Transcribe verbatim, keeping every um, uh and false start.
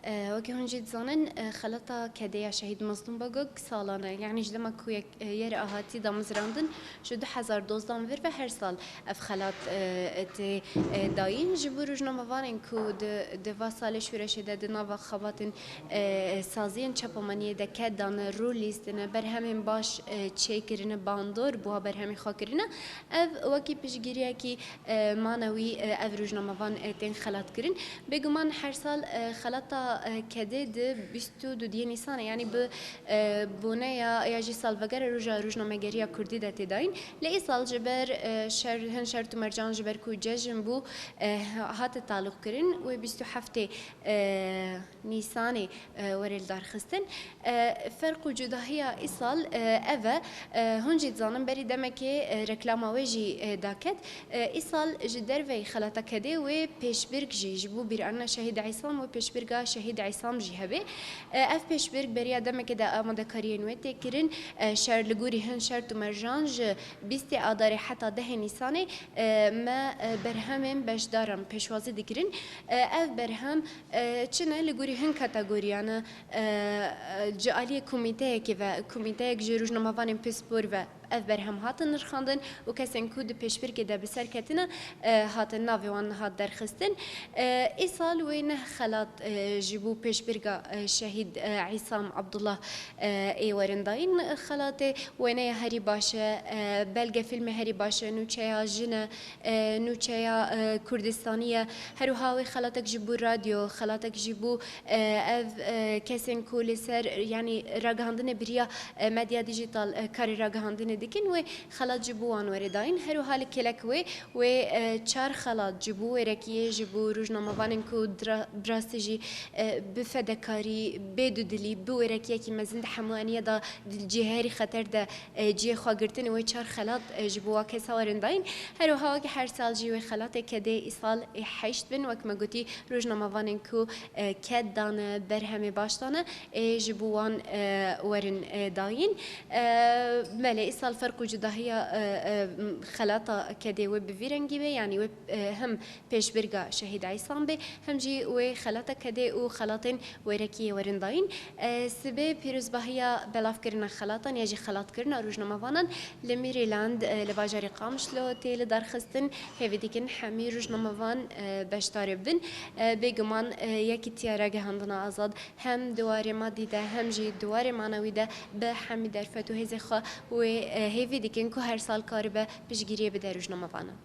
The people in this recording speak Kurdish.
E, wekî hûn jî dizanin, e, xelata kedê ya Şehîd Mezlûm Bagog salan e. Yanî ji dema ku yek, e, yê re hatî damezrandin, ji du hezar dozdan vir ve her sal ev xelat, e, tê, e, dayîn. Ji bo rojnamevanên ku di, di va salê şûreşê de di nava xebatên, e, saziyên çapemeniyê de ked dane, rû lîstine, berhemên baş, e, çêkirine, bandor bo berhemê xwe kirine. Ev wekî piştgiriyekî, e, manewî, e, ev rojnamevan, e, tên xelatkirin. Bêguman her sal, e, xelata, e, kedê di bîst û duyê Nîsanê, yanî bi, e, boneya ya jî salvegera roja rojnamegeriya kurdî de tê dayîn. Lê îsal ji ber, e, şer, hin şert û mercan ji ber ku cejn bû, e, hate talûqkirin wê bîst û heftê, e, Nîsanê, e, were lidarxistin. E, ferq û cudahiya îsal, e, ev e. E, hûn jî dizanin berî demekê, e, reklama wê jî, e, daket. E, îsal ji derveyî xelata kedê wê pêşbirg jî ji bo bîranîna Şehîd Îsam wê pêşbirga Şehîd Îsam jî hebe. E, ev pêşbirg beriya demekê de amadekariyên wê tê kirin. E, şer li gorî hin şert û mercan ji bîstê Adarê heta dehê Nîsanê, e, me, e, berhemên beşdaran pêşwazî dikirin. E, ev berhem, e, çi ne li gorî hin kategoriyan e, e, ji aliyê komîteyekê ve, komîteyek ji rojnamevanên pispor ve ev berhem hatin nirxandin û kesên ku di pêşbirkê de bi ser ketine, e, hatin navê wan hat derxistin. E, îsal wê neh xelat, e, ji bo pêşbirga, e, Şehîd, e, Îsam Abdullah, e, ê werin dayîn xelatê. Wêneya herî baş e, e, belgefîlmê herî baş e, nûçeya jin e, e, nûçeya, e, Kurdistanî ye. Her wiha wê xelatek ji bo radyo, xelatek ji bo, e, ev, e, kesên ku li ser, yanî ragihandinê bi riya, e, medya dîjîtal, e, karê ragihandinê dikin, wê xelat ji bo wan were dayîn. Her wiha li kêlek wê, wê, e, çar xelat ji bo wêrekiyê, ji bo rojnamevanên ku dira-, bi rastî jî, e, bi fedekarî, bê dudilî, bi wêrekiyekî mezin di hemûaniya de di cihê herî xeter de, e, cihê xwe girtin, wê çar xelat, e, ji bo wa kesa werin dayîn. Her wiha wekî her sal jî wê xelatê kedê îsal ê heşt bin, wek me gotî, rojnamevanên ku, e, ked dane, berhemê baş dane, ê ji bo wan, e, werin, e, dayîn. E, belê, îsal ferq û cudahiya, e, e, xelata kedê wê bi vî rengî be, yanî wê, e, hem pêşbirga Şehîd Îsam be, hem jî wê xelata kedê û xelatên wêrekiyê werin dayîn. E, sibê pîrozbahiya belavkirina xelatan ya jî xelatkirina rojnamevanan li Maryland, e, li bajarê Qamişlo tê lidarxistin. Hêvî dikin hemî rojnamevan, e, beşdarê bibin. E, bêguman, e, yekîtiya ragihandina azad hem di warê madî de hem jî di warê manewî de bi hemî derfet û hêzê xwe wê, e, hêvî dikin ku her sal karibe piştgiriyê bide rojnamevanan.